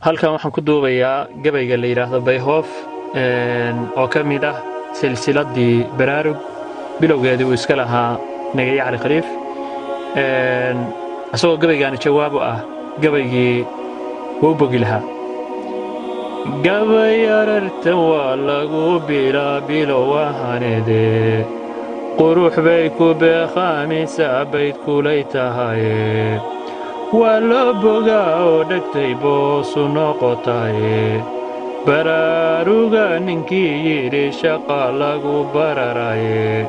Halkan waxaan ku duubayaa gabayga la yidhaahdo Bayhoof oo ka mid ah silsiladdii Baraarug, bilowgeedii uu iska lahaa Negaye Cali Khaliif, isagoo gabaygaani jawaab u ah gabaygii wuu bogi lahaa. Gabay arartan waa lagu bilaa bilow ahanede, qurux bay ku beeqaamaysaa, bayd kulay tahaye, waa loo bogaa oo dhegtay boosu noqotaye. Baraaruga ninkii yidhi shaqa lagu bararaye,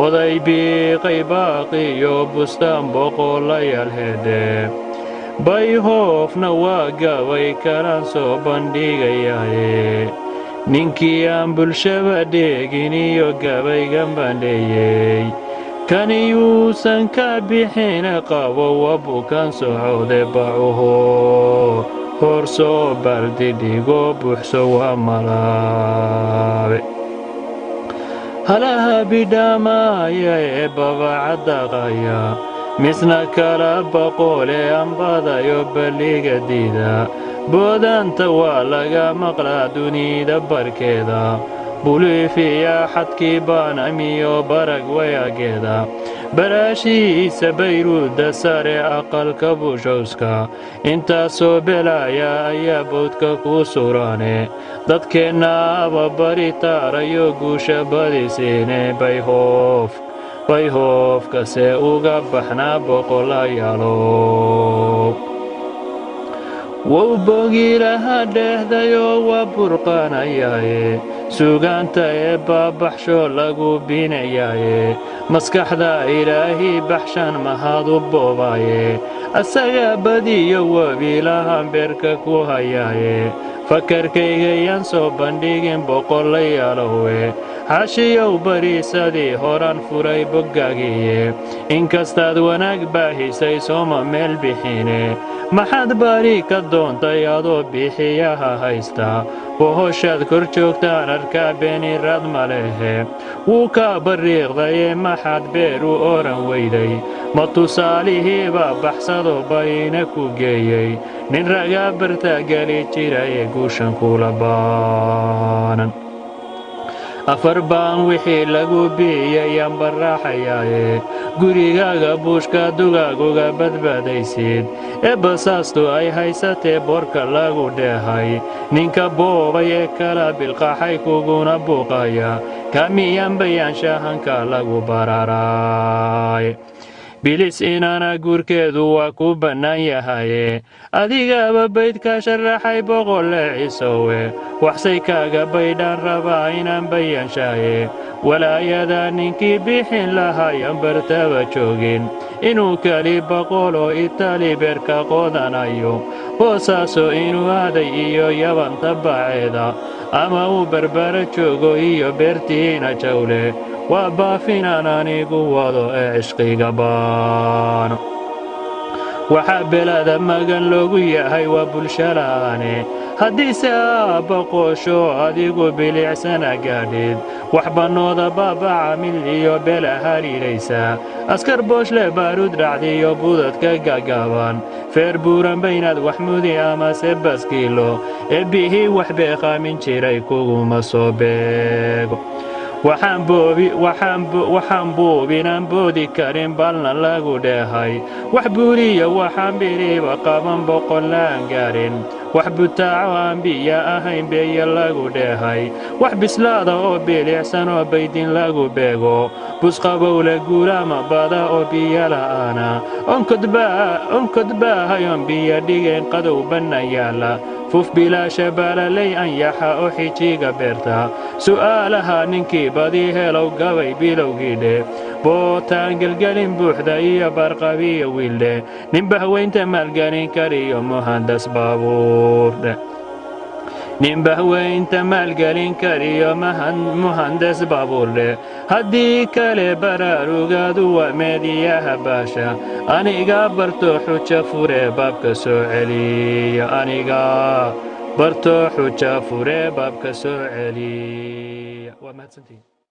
oday biiqay baaqiyo bustaan boqolayaal hedhe. Bayhoofna waa gabay kalaan soo bandhigayaye, ninkii aan bulshaba dheegin iyo gabaygan bandheeyey, kaniyuusan ka bixine qabo wabukan socode. Bacuho horsoo baldidhigo buuxso waa malaabe, halaha bidhaamaaya ee babacadaqaya, misna kala baqoole ambadayo balliga diida. Boodanta waa laga maqlaa dunida barkeeda, buliifiya xadkii baanamiyo barag wayageeda, baraashiisa Bayruudda sare aqalka bushowska. Intaasoo belaaya ayaa bowdka ku suraane, dadkeennaaba bari taarayo guusha badisiine. Bayhoof bayhoofkase uga baxnaa boqolayaalow, wou bogilaha dhehdayoo waa burqanayaaye. Sugaanta ee baabaxsho lagu binayaaye, maskaxda Ilaahi baxshan mahad u boobaaye. Asaga badiyo webilahan beerka ku hayaaye, fakarkaygayaan soo bandhigin boqolayaalowe. Xaashiyow bariisadii horaan furay boggaagiye, inkastaad wanaag baahisay sooma meel bixine. Maxaad bari ka doontay adoo bixiyaha haysta? Bohoshaad kor joogtaan arkaa, beeniraad ma lehe. Wuu kaa barriiqdaye, maxaad beer u oran weyday? Ma tusaalihiibaa baxsado bayna ku geeyey? Nin ragaa bartaa geli jiraye, guushan kula baanan. Afar baan wixii lagu biiyayaan baraaxayaaye, gurigaaga buushka dugaaguga badbaadaysid ee basaastu ay haysatee boorka lagu dheehay. Ninka boobay ee kala bilqaxay kuguna buuqaya, kamiyaan bayaanshahanka lagu bararaay. Bilis inaana guurkeedu waa ku bannaan yahaye, adigaba baydka sharaxay boqolle cisowe. Waxsay kaaga baydhaan rabaa inaan bayaanshaye, walaayada ninkii bixin lahayan bartaba joogin. Inuu keli boqoloo Itali beerka qodanayo, Boosaaso inuu aaday iyo Yabanta baceeda, ama uu Berbera joogo iyo beertiina jawle, waa baafinaan anigu wado ee cishqiga baano. Waxaa belada magan loogu yahay waa bulsho la'aane, haddiise aabba qoosho adigu bilicsana gaadhid, waxbanooda baabaca mil iyo bela haliilaysa. Askar booshle baaruud dhacdiyo budadka gaagaaban, feer buuran baynaad waxmudi amase baskiilo, eebbihii wax beeqaamin jiray kuguma soo beego. Waxaan buubinaan boodi karin balna lagu dheehay, wax buuriya waxaan biriba qaban boqolaan gaarin, wax butaaco aan biyo ahayn beeya lagu dheehay, wax bislaada oo bilicsan oo baydin lagu beego, busqabowle guulaama bada oo biyo la'aana, onkod baahayoon biyo dhigeen qadow banna yaalla, fuf bilaasha baalaley anyaxa oo xijiga beerta. Su'aalaha ninkii badi helow gabay bilowgiidhe, bootaan gelgelin buuxda iyo barqabiyo wiildhe, ninba haweynta maalgelin kariyo muhandas baabuurdhe, ninba haweynta maalgelin kariyo muhandas baabuurdhe. Haddii kale baraarugaadu waa meediyaha baasha, aniga barto xujo fure baabka soo celiya, aniga barto xujo fure baabka soo celiya. Waa mahadsantihin.